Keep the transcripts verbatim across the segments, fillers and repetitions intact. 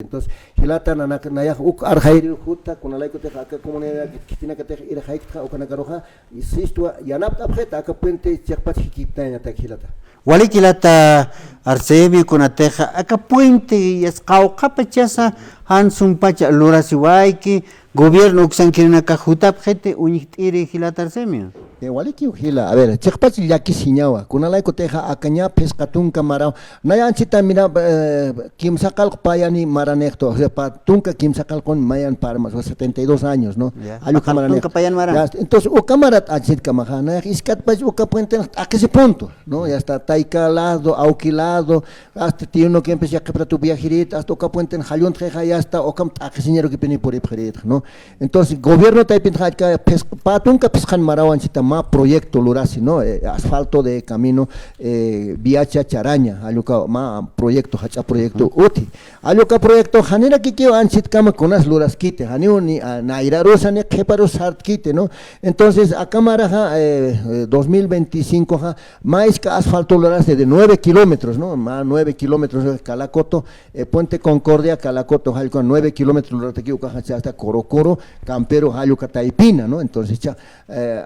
Entonces, jilata, nanak-, nayax uk arxayiriw juta, kunalaykutix aka comunidad khitinakatix irxaykta, ukanakaruxa, sistwa, yanapt'apxita, aka puente chiqpach jikiptañatak jilata. Walik jilata Arsemio, kunatixa aka puente, yasta qawqhapachasa, jan sumpacha lurasiwayki, gobierno uksankirinakax jutapxiti, uñjt'iri jilata Arsemio. Eh, walikiw jila, a ver, chiqpach llakisiñawa, kunalaykutixa akaña phisqa tunka maraw, naya anchita mira, eh, kimsa qallqu payani maranixtu, o sea, pä tunka kimsa qallqun mayan parmas, o setenta y dos años, ¿no? Ya. Allu pä tunka kamarani. Payan maran. Ya, entonces, uka marat anchitkamaxa, nayax iskatpach uka puenten t'aqhisi punto, ¿no? Ya está, tayka lado, awki lado, hasta Tío Noquempis yaqhipratu viajirit, hasta uka puenten jalluntxixa, ya está, ukam t'aqhisiñarukipini puripxiritxa, ¿no? Entonces, gobierno taypinxa aka phis-, pä tunka phisqan maraw anchita mä proyecto lurasi, ¿no? Eh, asfalto de camino, eh, Viacha Charaña, alluka mä proyecto, jach'a proyecto uti. Alluka proyecto janirakikiw anchitkama kunas luraskiti, janiw ni, ah, nayrarusa ni qhiparus sartkiti, ¿no? Entonces, aka maraxa, eh, eh, dos mil veinticinco ja, mä isk'a asfalto lurasi de nueve kilómetros, ¿no? Mä nueve kilómetros, eh, Calacoto, eh, Puente Concordia, Calacoto, jallku nueve kilómetros luratakiw ukaxa hasta Corocoro, Campero, jalluka taypina, ¿no? Entonces, cha, eh,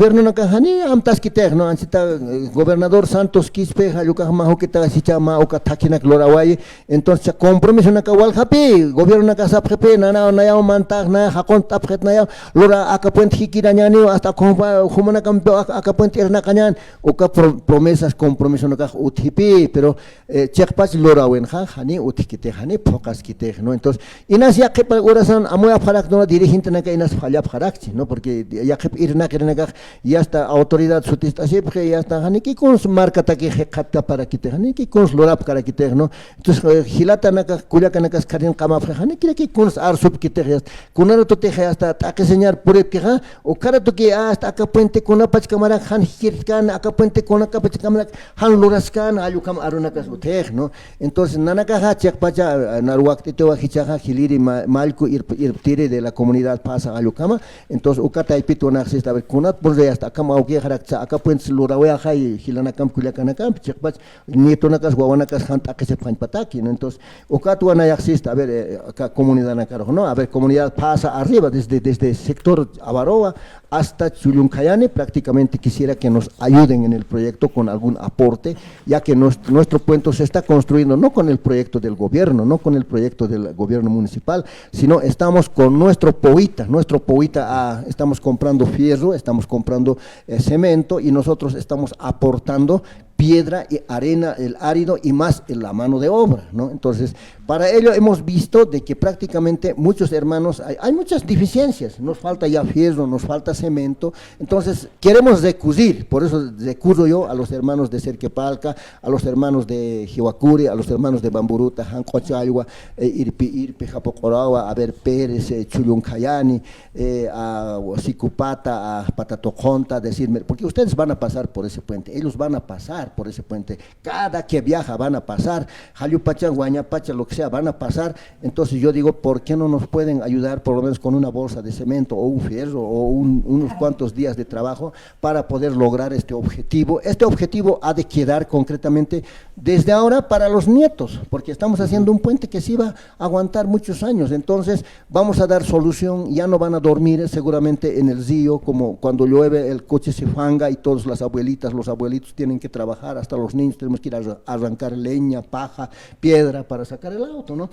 gobierno naka jani amtaskitix, ¿no? Anchita, eh, gobernador Santos Quispe, jalluka mä jukita sicha mä uka thakhinak lurawayi, entonces, cha compromiso naka waljapi, gobierno naka sapxipi, nana, nayaw mantax, naya jaqun t'apxit, nayaw lura aka puente jikirañaniw, hasta compa-, jumanakampi aka, aka puente irnaqañan, uka pro-, promesas, compromiso nakax utjipi, pero eh, chiqpach lurawinxa, jani utjkitix, jani phuqaskitix, ¿no? Entonces, inas yaqhipa urasan amuyapxarakta, ¿no? Dirigentenaka inas fallapxarakchi, ¿no? Porque yaqhip irnaqirinakax, ya está autoridad sutist'asipxi, ya está, jani kikuns markataki jikxatkaparakitix, jani kikuns lurapkarakitix, ¿no? Entonces, eh, jilatanakax, kullakanakas karin qamapxi, jani kira kikuns arsupkitix, ya está. Kuna ratutix, ya está, t'aqhisiñar puripkixa, uka ratuki hasta aka puente kunapachkamarak jan jikirtkan, aka puente kunakapachkamarak jan luraskan, allukam arunakas utjix, ¿no? Entonces, nanakaxa chiqpacha, eh, naruwakt'itiwa jichhaxa, jiliri ma-, mallku irp-, irptiri de la comunidad Phasa allukama. Entonces, uka taypit wanaxsista, a ver, kunat purri hasta akam awkixarakcha, aka puentes lurawiaxa, y jilanakam kullakanakampi, chiqpach, nietonakas, wawanakas jan t'aqhisipxañpataki, ¿no? Entonces, ukat wanayaxsista, a ver, eh, aka comunidad nakarux, ¿no? A ver, comunidad Phasa arriba, desde, desde sector Avaroa hasta Chullunkhayani, prácticamente quisiera que nos ayuden en el proyecto con algún aporte, ya que nues-, nuestro puente se está construyendo no con el proyecto del gobierno, no con el proyecto del gobierno municipal, sino estamos con nuestro poita, nuestro poita, ah, estamos comprando fierro, estamos comprando, eh, cemento y nosotros estamos aportando piedra y arena, el árido y más la mano de obra, ¿no? Entonces, para ello hemos visto de que prácticamente muchos hermanos, hay, hay muchas deficiencias, nos falta ya fierro, nos falta cemento, entonces queremos recurrir, por eso recurro yo a los hermanos de Serquepalca, a los hermanos de Jiwacuri, a los hermanos de Bamburuta, Janq'uchallwa, eh, Irpi Irpi, Japoq'orawa, a ver, Pérez, eh, Chullunkhayani, eh, a Sicupata, a Patatoqonta, decirme, porque ustedes van a pasar por ese puente, ellos van a pasar por ese puente, cada que viaja van a pasar, jallupachan, wañapacha, lo que sea, van a pasar. Entonces yo digo, ¿por qué no nos pueden ayudar por lo menos con una bolsa de cemento o un fierro o un, unos cuantos días de trabajo para poder lograr este objetivo? Este objetivo ha de quedar concretamente desde ahora para los nietos, porque estamos haciendo un puente que sí va a aguantar muchos años. Entonces, vamos a dar solución, ya no van a dormir, eh, seguramente en el río, como cuando llueve el coche se fanga y todas las abuelitas, los abuelitos tienen que trabajar, hasta los niños tenemos que ir a arra-, arrancar leña, paja, piedra para sacar el auto, ¿no?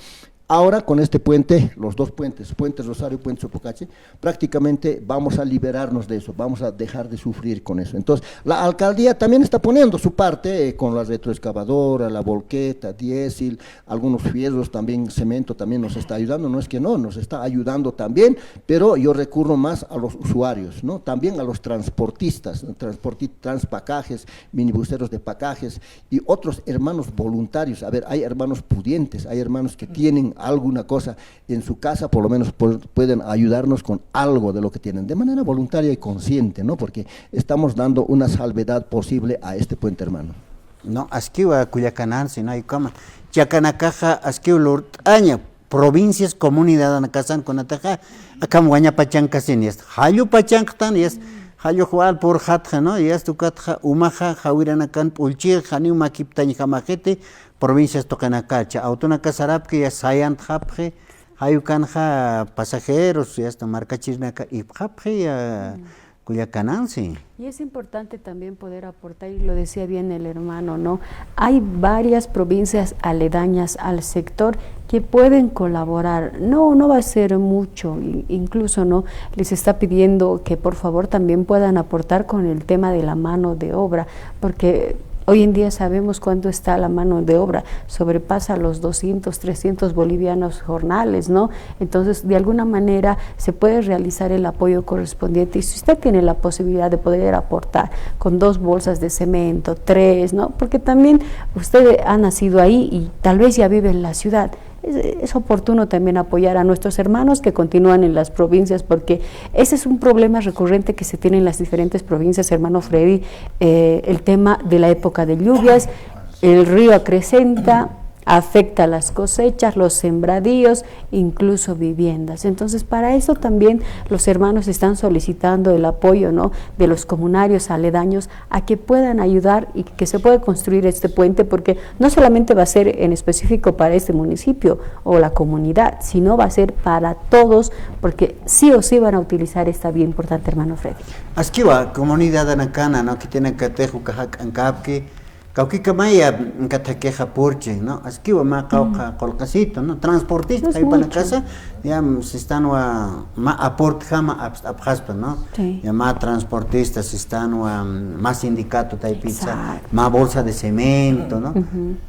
Ahora con este puente, los dos puentes, Puente Rosario, Puente Sopocachi, prácticamente vamos a liberarnos de eso, vamos a dejar de sufrir con eso. Entonces, la alcaldía también está poniendo su parte, eh, con la retroexcavadora, la volqueta, diésel, algunos fierros también, cemento también nos está ayudando, no es que no, nos está ayudando también, pero yo recurro más a los usuarios, ¿no? También a los transportistas, transporti-, transpacajes, minibuseros de pacajes y otros hermanos voluntarios. A ver, hay hermanos pudientes, hay hermanos que tienen alguna cosa en su casa, por lo menos pu-, pueden ayudarnos con algo de lo que tienen, de manera voluntaria y consciente, ¿no? Porque estamos dando una salvedad posible a este puente, hermano. No, askiwa kullakanansi, no hay cómo. Chakanakaxa askiw lurt'aña, provincias, comunidadanakasan kunataxa, akham wañapachankasin, yasta. Jallupachanqtan, yasta. Jallux wal purxatxa, ¿no? Y hasta ukatxa umaxa jawiranakan p'ulchix, janiw makiptañjamaxiti, provincias tuqinakacha. Awtunaka sarapki, ya sayantxapxi, jayukanxa pasajeros, ya hasta markachirinaka ipxapxi, ya kullakanansi. Y es importante también poder aportar, y lo decía bien el hermano, ¿no? Hay varias provincias aledañas al sector que pueden colaborar. No, no va a ser mucho, i-, incluso, ¿no? Les está pidiendo que por favor también puedan aportar con el tema de la mano de obra, porque hoy en día sabemos cuánto está la mano de obra, sobrepasa los doscientos, trescientos bolivianos jornales, ¿no? Entonces, de alguna manera se puede realizar el apoyo correspondiente y si usted tiene la posibilidad de poder aportar con dos bolsas de cemento, tres, ¿no? Porque también usted ha nacido ahí y tal vez ya vive en la ciudad. Es, es oportuno también apoyar a nuestros hermanos que continúan en las provincias, porque ese es un problema recurrente que se tiene en las diferentes provincias, hermano Freddy, eh, el tema de la época de lluvias, el río acrecenta, afecta las cosechas, los sembradíos, incluso viviendas. Entonces, para eso también los hermanos están solicitando el apoyo, ¿no? De los comunarios aledaños a que puedan ayudar y que se pueda construir este puente, porque no solamente va a ser en específico para este municipio o la comunidad, sino va a ser para todos, porque sí o sí van a utilizar esta vía importante, hermano Freddy. Askiwa, comunidad anakana, ¿no? Khitinakatix uka jak'ankapki, kawkikamaya, uka thakixa purchi, ¿no? Askiwa mä qawqha qullqisitu, ¿no? Transportista, jaypanakasa, ya, sistanwa mä aportjama apst'apxaspa, ¿no? Ya mä transportista, sistanwa, mä sindicato taypitsa, mä bolsa de cemento, ¿no?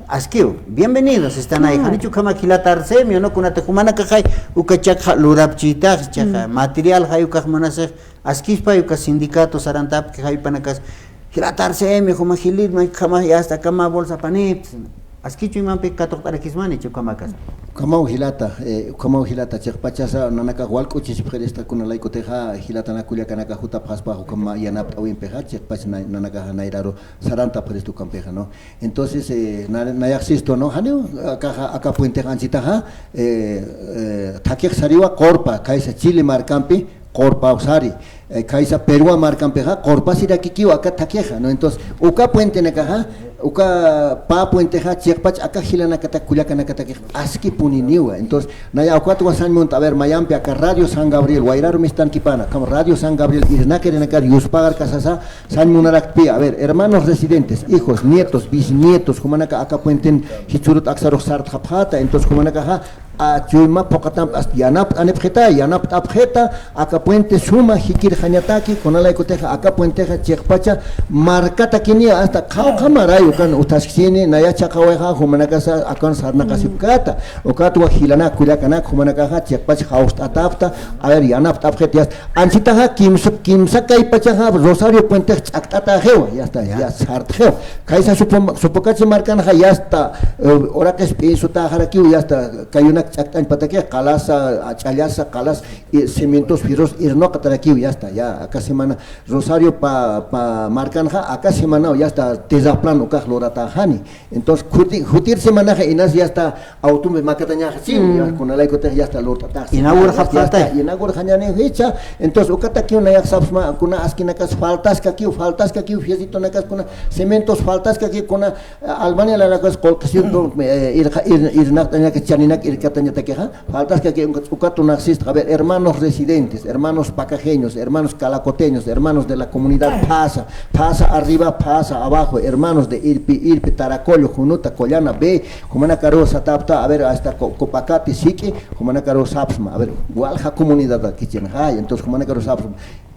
Askiw, bienvenido, sistan ay, janichu ukhama jilata Arsemio, ¿no? Kunata jumanakaxay, uka chakxa lurapchitax, chakxa material, jay ukax munasix, askispa, uka sindicato sarantapki jaypanakas, jilata Arsemio, juma jilit, may ukhama, ya hasta aka mä bolsa paniptis. Askichu imampi katuqt'arakismani, chi ukhamakas. Ukhamaw jilata, eh, ukhamaw jilata, chiqpachasa, nanakax walk'uchisipxirista kunalaykutixa, jilatanak kullakanakax jutapxaspa, ukhama yanapt'awimpixa, chiqpach na-, nanakaxa nayraru sarantapxirista ukampixa, ¿no? Entonces, eh, na-, nayaxsistu, ¿no? Janiw, akaxa, aka puentex anchitaxa, eh, eh, thakix sariwa qurpa, kaysa Chile markampi, qurpa sari, eh, kaysa Perú markampixa, qurpasirakikiwa aka thakixa, ¿no? Entonces, uka puentenakaxa, uka pä puentexa, chiqpach aka jilanakatak, kullakanakatakix, askipuniniwa. Entonces, naya ukatwa sañ munta, a ver, mayampi aka Radio San Gabriel, wayraru mistankipana, como Radio San Gabriel, irnakirinakar yuspaxarkasasa, sañ munarakpi, a ver, hermanos residentes, hijos, nietos, bisnietos, jumanaka aka puenten jichhürut aksarux sartxapxäta, entonces jumanakaxa, a, chuyma phuqatamp hasta yanapt'anipxita, yanapt'apxita, aka puente suma jikirxañataki, kunalaykutixa, aka puentexa chiqpacha markatakiniwa, hasta qhawqha marayu kan utjaskisini, naya chaqawixa, jumanakasa, akan sarnaqasipkäta, ukatwa jilanak, kullakanaka, jumanakaxa, chiqpacha jawst'atapxta, a ver, yanapt'apxita, ya está. Anchitaxa kimsa, kimsa kaypachaxa Rosario Puentex ch'akt'ataxiwa, ya está, ya sartxiwa. Kaysa Supu-, Supukachi markanxa ya está, eh, uraqis p'insutaxarakiw, ya está, kayunak ch'akt'añpatakix, qalasa, ach'allasa, qalas, eh, cimientos fierros irnuqatarakiw, ya está, ya, aka semana, Rosario pa, pa markanxa, aka semana, ya está, terraplano ukax lurataxani. Entonces, juti-, jutir semanaxa inas ya está, autompi makatañaxa, sí, ya, kunalaykutix ya está lurt'ataxa. Inaugurxapxata. Ya está, inaugurxañäniw jichha. Entonces, ukatakiw nayax sapxsma, kuna askinakas faltaskakiw, faltaskakiw, fiesitonakas, kuna cementos faltaskakiw, kuna, eh, albañil anakas qullqisitu, eh, irqa-, ir-, irnaqt'añakas, chaninak irkatañatakixa. Faltaskakiw, ukat unaxsista, a ver, hermanos residentes, hermanos pacajeños, hermanos calacoteños, hermanos de la comunidad Phasa, Phasa arriba, Phasa abajo, hermanos de Irpi, Irpi, Taracollo, Junuta, Collana, Be, jumanakaru satapta, a ver, hasta Co-, Copacate, Siqui, jumanakaru sapxsma, a ver, walja comunidad kichinxay, entonces jumanakaru sapxsma.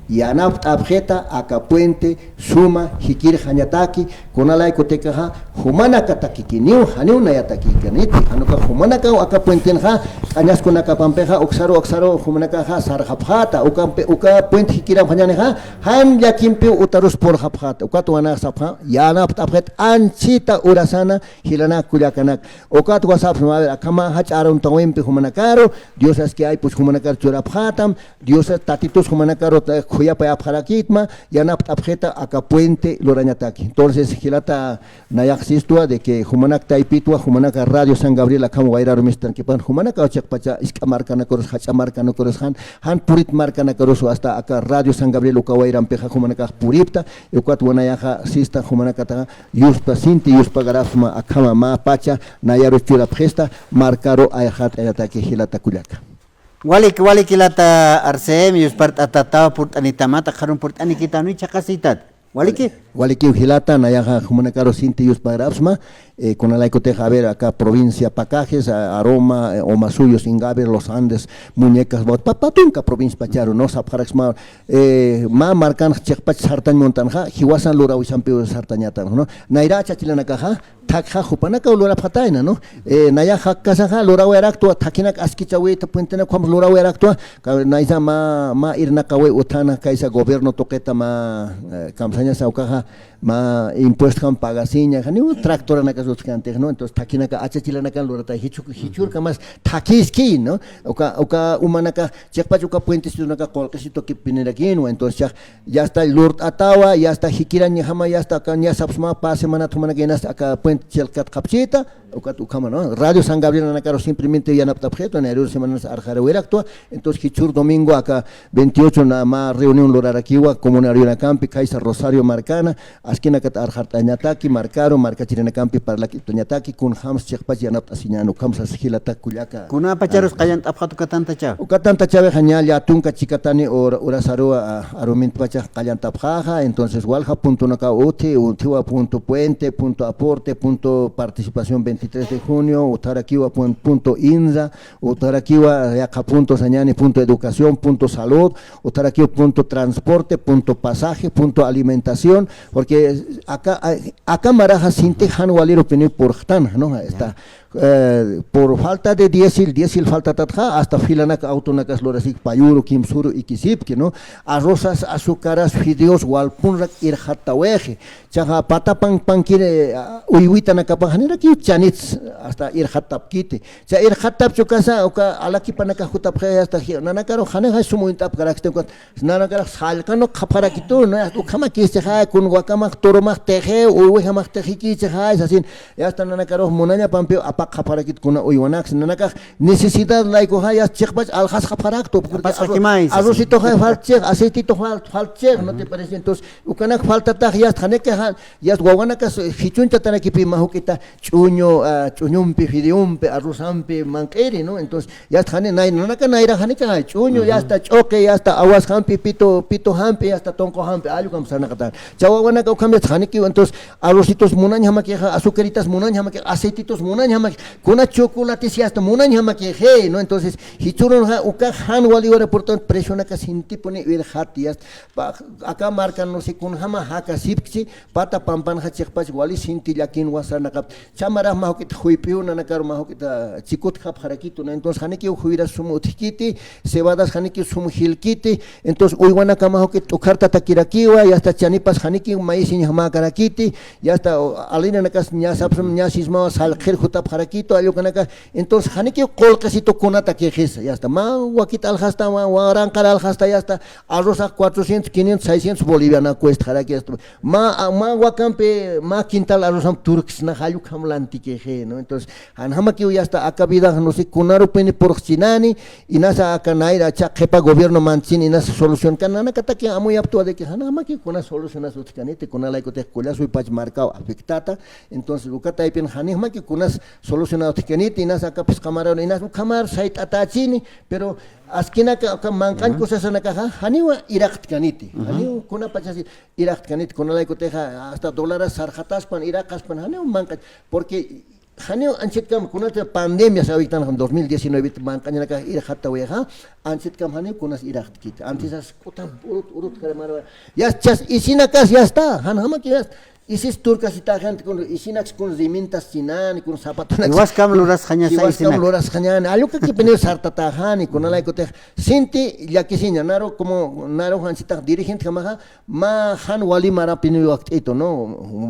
Yanapt'apxita aka puente suma jikirxañataki, kunalaykutikaxa, jumanakatakikiniw, janiw nayatakikaniti, jan ukax jumanakaw aka puentenxa, q'añaskunakapampixa, uksaru, uksaru, jumanakaxa, sarxapxäta, ukampi, uka puente jikiramxañänixa, jan llakimpiw utarus purxapxäta, ukat wanax sapxä, yanapt'apxit, anchita urasana, jilanak, kullakanak, ukat wasapxsma, a ver, akhama jach'a aruntawimpi jumanakaru, Dios aski ay, pues, jumanakar churapxätam, Dios Tatitus jumanakaru, ta-, Uyapayapxarakitma, yanapt'apxita aka puente lurañataki. Entonces, jilata nayax sistwa de que jumanak taypitwa, jumanaka Radio San Gabriel akham wayraru mistankipan, jumanaka chiqpacha isk'a markanakarus, jach'a markanakarus, jan, jan purit markanakarus, hasta aka Radio San Gabriel uka wayrampixa jumanakax puripta, ukat nayaxa sista jumanakataxa yuspa sinti yuspagarapxma akhama mä pacha nayaru churapxista, markaru ayxat'añataki jilata kullaka. Walik, walik jilata Arcem, yuspart'atatawa purt'anitamat, qharun purt'anikitani chhaqasitat. Waliki. Walikiw jilata, nayaxa jumanakaru sinti yuspagarapxma, eh, kunalaykutix, a ver, aka provincia Pacajes, a-, Aroma, eh, Omasuyos, Ingavi, Los Andes, Muñecas, Bot-, pa-, pä tunka provincia pacharu, ¿no? Sapxaraksma, eh, mä markan chiqpach sartañ muntanxa, jiwasan lurawisampiw sartañatan, ¿no? Nayra achachilanakaxa, thakxa jupanakaw lurapxatayna, ¿no? Eh, nayax jakkasaxa lurawayaraktwa, thakhinak askichawita puentenak ukham lurawayaraktwa, ka-, naysa mä, mä irnaqawi uthana, kaysa gobierno tuqita mä, eh, kamsañasa ukaxa, mä impuestjam pagasiña, janiw tractoranakas utjkantix, ¿no? Entonces, thakhinaka achachilanakan luratay, jichhu-, jichhürkamas thakhiski, ¿no? Uka, uka umanaka, chiqpach uka puentesitunaka qullqisitukipinirakinwa, entonces, ya está lurt'atawa, ya está jikirañjama, ya está acá, ya sapxsma, pä semanat jumanaka inas aka puente chilqat qhapchita, ukat ukhama, ¿no? Radio San Gabriel nanakaru simplemente yanapt'apxitu, nayrur semanas arxarawiraktwa, entonces jichhür domingo aka veintiocho na mä reunión lurarakiwa, comunarionakampi, kaysa Rosario markana, askinakat arxart'añataki, markaru, markachirinakampi parlak'iptañataki, kunjams chiqpach yanapt'asiñän, ukham sas jilata kullaka. Kuna pacharus qallant'apxat uka tantachaw. Uka tantachawixa ña llätunka chikatani ur-, urasaruwa, a, arumintpacha qallantapxaxa, entonces walja puntonaka uthi, uthiwa punto puente, punto aporte, punto participación veintitrés de junio, utharakiwa pun-, punto inra, utharakiwa yaqha punto sañani, punto educación, punto salud, utharakiwa punto transporte, punto pasaje, punto alimentación, porque aka, a-, aka maraxa sinti jan walirupini purxtan, ¿no? Está, eh, por falta de diésel, diésel faltatatxa, hasta filanak autonakas lurasik payuru, kimsuru, ikisipki, ¿no? Arrozas, azúcaras, fideos, walpunrak irxattawixi. Chaxa patapan pankiri, ah, uywitanakapax janirakiw chanits, hasta irxattapkiti. Cha irxattapchi ukasa, uka alakipanakax jutapxi, hasta ji-, nanakaru janixa sum uñt'apkaraksti, ukat nanakaru sallqanu qhapxarakitu, ¿no? Ukhamakïchixay, kun wakamax, turumax tixi, uywijamax tixikïchixay, sasin, ya está nanakarux munañapampiw apaq qhapxarakit kuna uywanaks, nanakax necesidad laykuxa, ya chiqpach alxas qhapxaraktu, porque arro-, arrocitoxa faltchix, aceititoxa fal-, faltchix, ¿no te parece? Entonces, ukanak faltatax, ya está, janikixa, ya está, wawanakas, eh, jichhunchatanakipï mä juk'ita, ch'uñu, ah, ch'uñumpi, fideompi, arrozampi, manq'iri, ¿no? Entonces, ya está, jani, nay-, nanaka nayra janikixa, ch'uñu, ya está, ch'uqi, ya está, awasjampi, pitu, pitujampi, ya está, tunqujampi, allukam sarnaqatan. Cha wawanaka ukham ya está, janikiw, entonces, arrocitos munañjamakixa, azucaritas munañjamakixa, aceititos munañjamakixa, kuna chocolates ya está, munañjamakixi, ¿no? Entonces, jichhürunxa, uka jan waliwara, por tanto, precionaka sintipuni irxati, ya está, pa-, aka markan no sé kunjama jakasipkchi, pata pampanxa chiqpach wali sinti llakinwa sarnaqapta. Chä marax mä juk'ita juyp'iw, nanakaru mä juk'ita chikutjapxarakitu, ¿no? Entonces, janikiw juyras sum utjkiti, cebadas janikiw sum jilkiti, entonces, uywanaka mä juk'ita t'ukhartatakirakiwa, ya está chanipas janikiw mayisiñjamäkarakiti, ya está, o, alinanakas ña sapsam, ña sismawa sallqir jutapxarakitu, allukanaka, entonces, janikiw qullqisitu kunatakixisa, ya está, mä wakit aljasta, mä waranqar aljasta, ya está, arrozax cuatrocientos, quinientos, seiscientos boliviana cuestxaraki, ya está, Mä, mä wakampi, mä quintal arrozam turksna, jall ukham lantikixi, ¿no? Entonces, janjamakiw ya está aka vida, no sé, kunarupini purxchinani, inasa aka nayra, cha qhipa gobierno manchini, inasa solución, kan nanakataki amuyaptuwa de que janjamakiw kuna solucionas utjkaniti, kuna laykutix kullasuy pach markaw afectata, entonces, uka taypin janjamakiw kunas solucionas utjkaniti, inasa aka phisqa mararu, inasa ukhamar sayt'atächini, pero askinaka, uka manq'añ kusasanakaxa, janiwa iraqtkaniti, janiw kuna pachasi, iraqtkaniti, kunalaykutixa hasta dólares sarxataspan, iraqaspan, janiw manq'añ, porque janiw anchitkam, kunata pandemia sawiktan, dos mil diecinueve manq'añanakax irxattawixa, anchitkam janiw kunas iraqtkiti, antisas k'utam urut, urut karamarawa, yas chas isinakas ya está, janjamaki ya está, isis turkasitaxanti, kun isinaks kun rimintas chinani, kun zapatonak. Jiwaskam lurasxañasa isinak. Jiwaskam lurasxañani, allukakipiniw sartataxani, kunalaykutix sinti llakisiña, naru como, naru janchitax dirigente jamaxa, mä jan wali marapiniw wakt'itu, ¿no?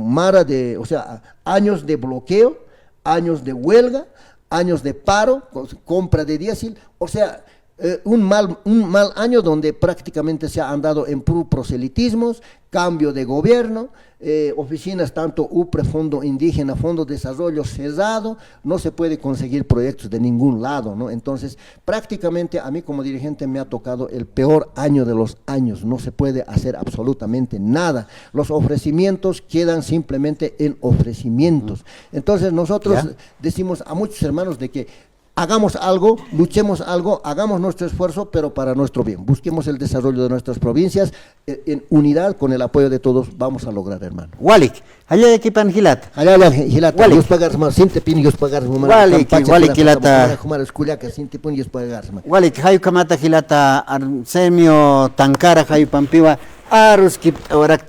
Mara de, o sea, años de bloqueo, años de huelga, años de paro, co-, compra de diésel, o sea, eh, un mal, un mal año donde prácticamente se ha andado en pro-, proselitismos, cambio de gobierno, eh, oficinas tanto UPRE, Fondo Indígena, Fondo de Desarrollo cerrado, no se puede conseguir proyectos de ningún lado, ¿no? Entonces, prácticamente a mí como dirigente me ha tocado el peor año de los años, no se puede hacer absolutamente nada. Los ofrecimientos quedan simplemente en ofrecimientos. Entonces, nosotros decimos a muchos hermanos de que hagamos algo, luchemos algo, hagamos nuestro esfuerzo, pero para nuestro bien. Busquemos el desarrollo de nuestras provincias, eh, en unidad, con el apoyo de todos, vamos a lograr, hermano. Walik, jallallakipan jilata. Jallalla jilata, Walik. Dios pagarma, sinti pin Dios pagarma, Walik, campacha, Walik, jilata. Jumar, jumar, escullaca, sinti pin Dios pagarma. Walik, jayukamata jilata Arsenio Tancara, jayupampiwa, aruskip, orak